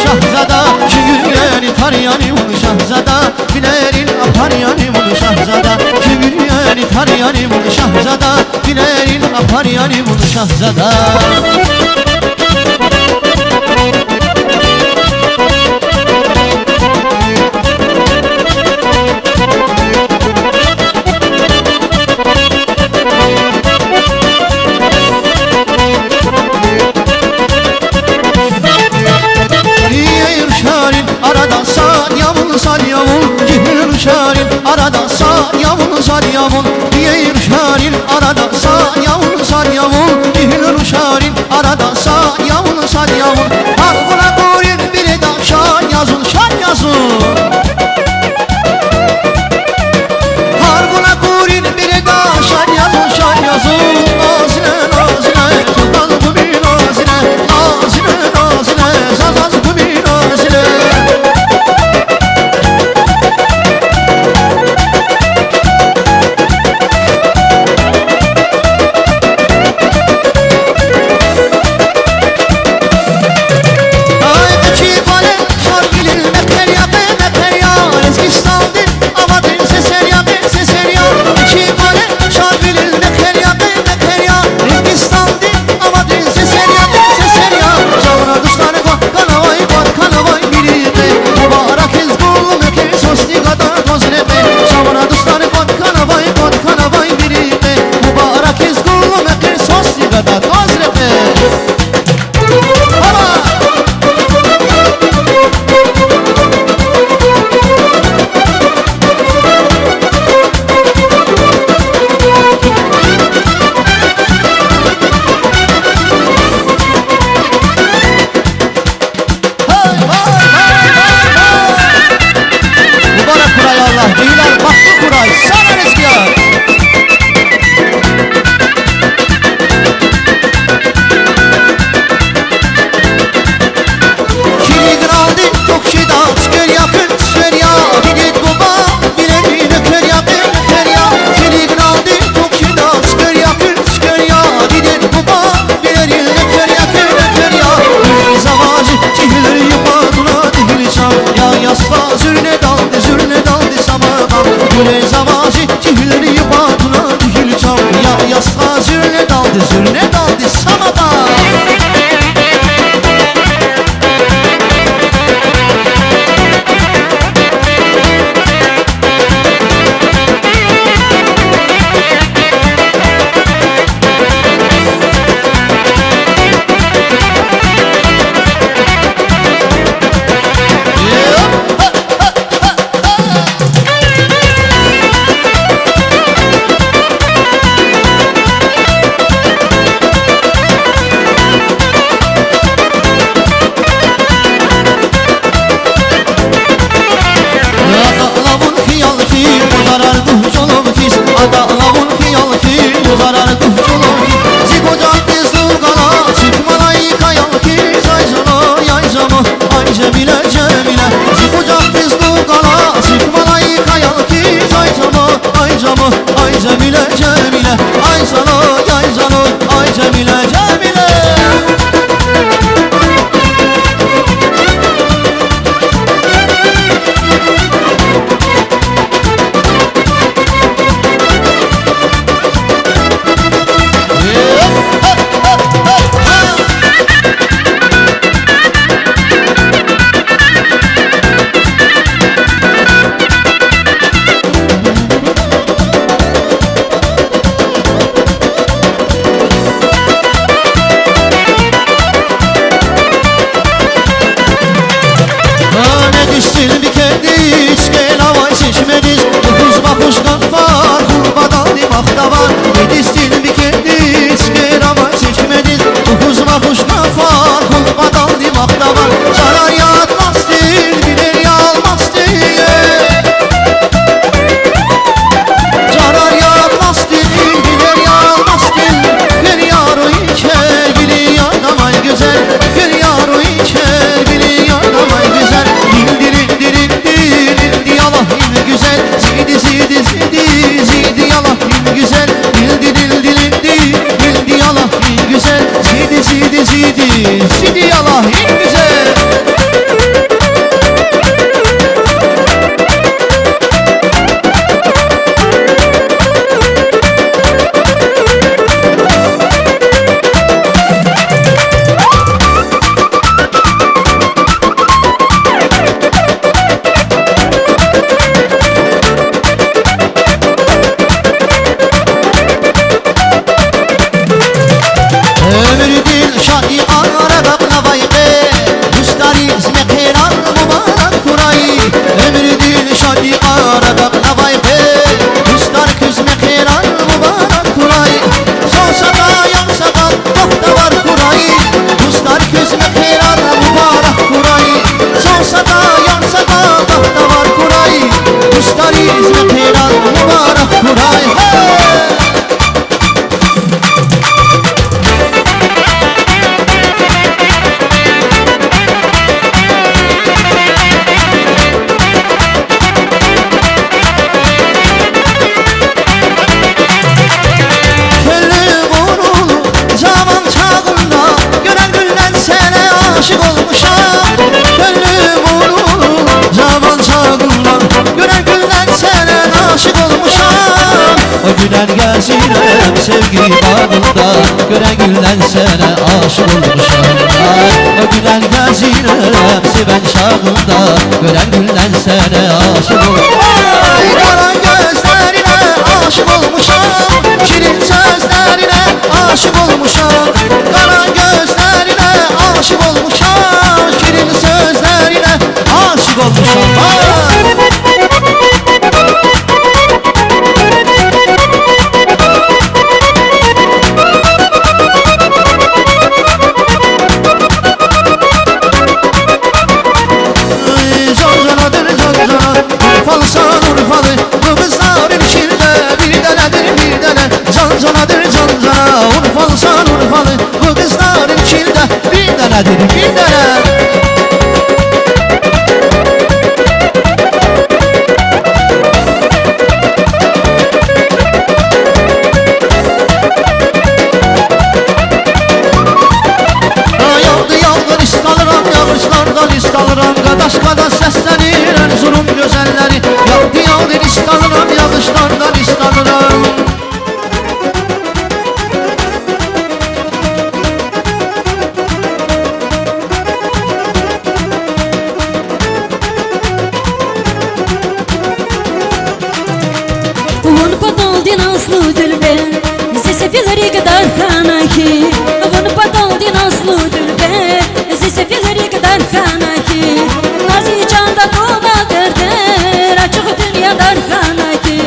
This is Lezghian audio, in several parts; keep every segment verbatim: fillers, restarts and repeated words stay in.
Шагьзада, чуьнгуьрни тар яни вун, Шагьзада, вилерин ахвар яни вун, Шагьзада, чуьнгуьрни тар яни вун, Шагьзада, вилерин ахвар яни вун, Шагьзада. Эй, рушарин арада сад я вун, сад я вун, жегьил рушарин арада сад я вун, сад я вун. Эй, рушарин арада сад я вун, сад я вун, жегьил рушарин арада сад я вун, сад я вун. Гьар гунагьгурин береда шад я зун, шад я зун. Гьар гунагьгурин береда шад я зун, шад я зун. Азине, азине, заз азгъуми азине. Азине, азине, заз азгъуми азине. Ай, къе чи кӀвале шадвилин мехъер я, къе мехъер я, Лезгистандин авадрин сесер я, къе сесер я. Къе чи кӀвале шадвилин мехъер я, къе мехъер я, Лезгистандин авадрин сесер я, къе сесер я. Жавра дустар кӀватӀ хьанавай, кӀватӀ хьанавай вири къе, мубарак хьиз гурлу мехъер, сусни гада тваз рекье. Жавра дустар кӀватӀ хьанавай, кӀватӀ хьанавай вири къе, мубарак хьиз гурлу мехъер, сусни гада тваз рекье. Мубарак хьурай, Аллагь, жегьилар бахтлу хьурай, сана лезгияр. Килигналди туькӀуьрда цуьквер я, куьн цуьквер я, диде-буба вилерин нуьквер я, куьн нуьквер я. Килигналди туькӀуьрда цуьквер я, куьн цуьквер я, диде-буба вилерин нуьквер я, куьн нуьквер я. Гуьлуьз авази чилерин юкъуз атуна дегьли чам, я ясла зуьрнедалди, зуьрнедалди са макьам. Гуьлуьз авази чилерин юкъуз атуна дегьли чам, я ясла зуьрнедалди, зуьрнедалди са макьам. АтӀа лагьун хиял хьи, гузарар гуьгь чӀулав хьиз, атӀа лагьун хиял хьи, гузарар гуьгь чӀулав хьиз. Зи гужахъ тӀуз лув гала, цуьк малаик аял хьиз, ай зало, ай зало, ай Жемиле, Жемиле. Зи гужахъ тӀуз лув гала, цуьк малаик аял хьиз, ай зало, ай зало, ай Жемиле, Жемиле. Ай зало, ай зало, ай Жемиле, Жемиле. Зирем, севги багъында гуьллер, гуьллер сенге ашикъ олмушам. О гуьллер гезирем, сивен шагъында гуьллер, гуьллер сенге ашикъ олмушам. Ай, къара гёзлерине ашикъ олмушам, ширин сёзлерине ашикъ олмушам. Къара гёзлерине ашикъ олмушам, ширин сёзлерине ашикъ олмушам. Ай! Жан жанадыр, жан жана, Урфалысан, Урфалы, бу къызларин ичинде бир данадыр, бир дана. Жан жанадыр, жан жана, Урфалысан, Урфалы, бу къызларин ичинде бир данадыр, бир дана. Ягъди, ягъди, из къалрам, ягъишлардан из къалрам, гада-гада сесленир Эрзурум гёзеллери. Ягъди, ягъди, из къалрам, ягъишлардан из къалрам. Вун паталди, назлу дилбер, зи сефил рикӀ дархана хьи. Вун паталди, назлу дилбер, зи сефил рикӀ дархана хьи. Нази чанда туна дердер, ачух дуьнья дархана хьи.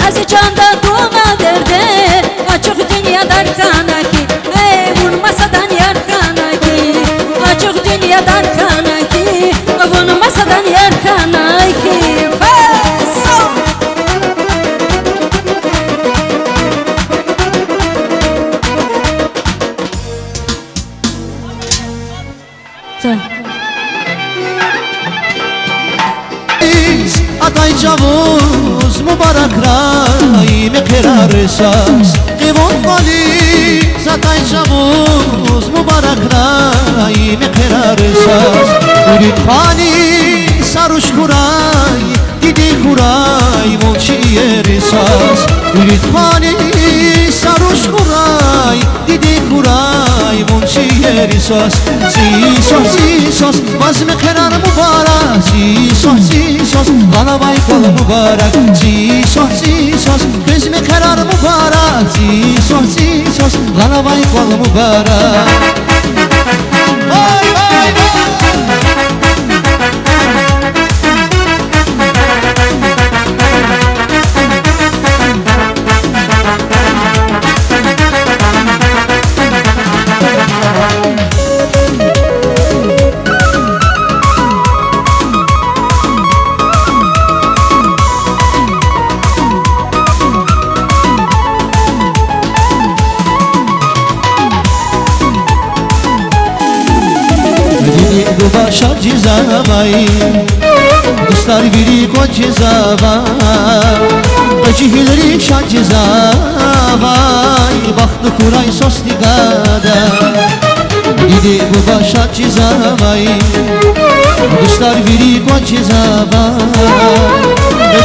Нази чанда туна дердер, ачух дуьнья дархана хьи. Эй, вун масадан яр хьана хьи, ачух дуьнья дархана хьи, вун масадан яр хьана хьи. Фесо! Атай чӀавуз мубаракрай мехъерар свас, къивун кӀвализ атай чӀавуз мубаракрай мехъерар свас. Ирид хвани са руш хьурай, диде хьурай, вун шиир свас. Ирид хвани са руш хьурай, диде хьурай, вун шиир свас. Зи свас, зи свас, ваз мехъерар мубарак. Зи свас, зи свас, гъанавай кӀвал мубарак. Зи свас, зи свас, квез мехъерар мубарак. Зи свас, зи свас, гъанавай кӀвал мубарак. Вай, вай, вай! Диде-буба шад жезавай, дустар вири кӀватӀ жезавай, жегьилри шад жезвай, бахту хьурай сусни гада. Диде-буба шад жезавай, дустар вири кӀватӀ жезвай,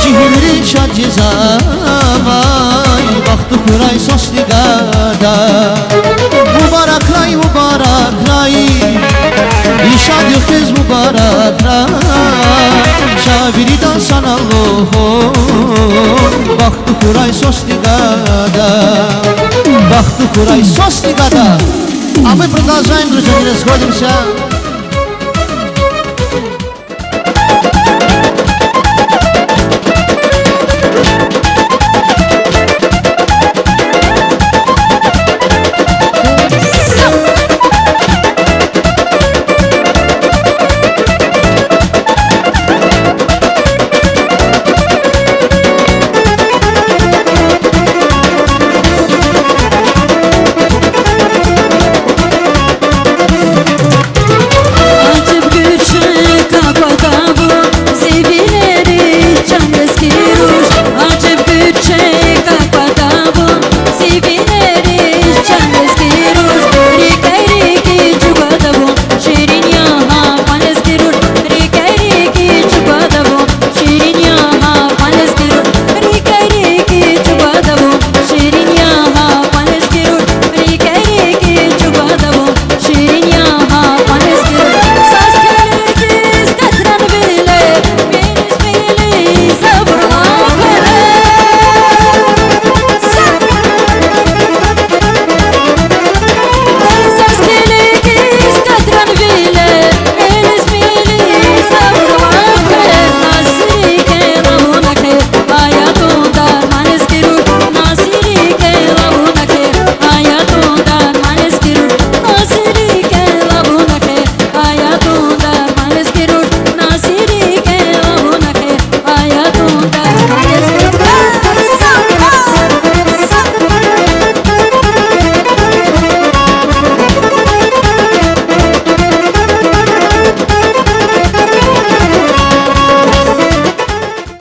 жегьилри шад жезвай, бахту хьурай сусни гада. Мубаракрай, мубаракрай, и шад югъ квез мубаракрай, ша виридан санал лугьун, бахту хьурай сусни гада, бахту хьурай сусни гада. А мы продолжаем, друзья, не расходимся.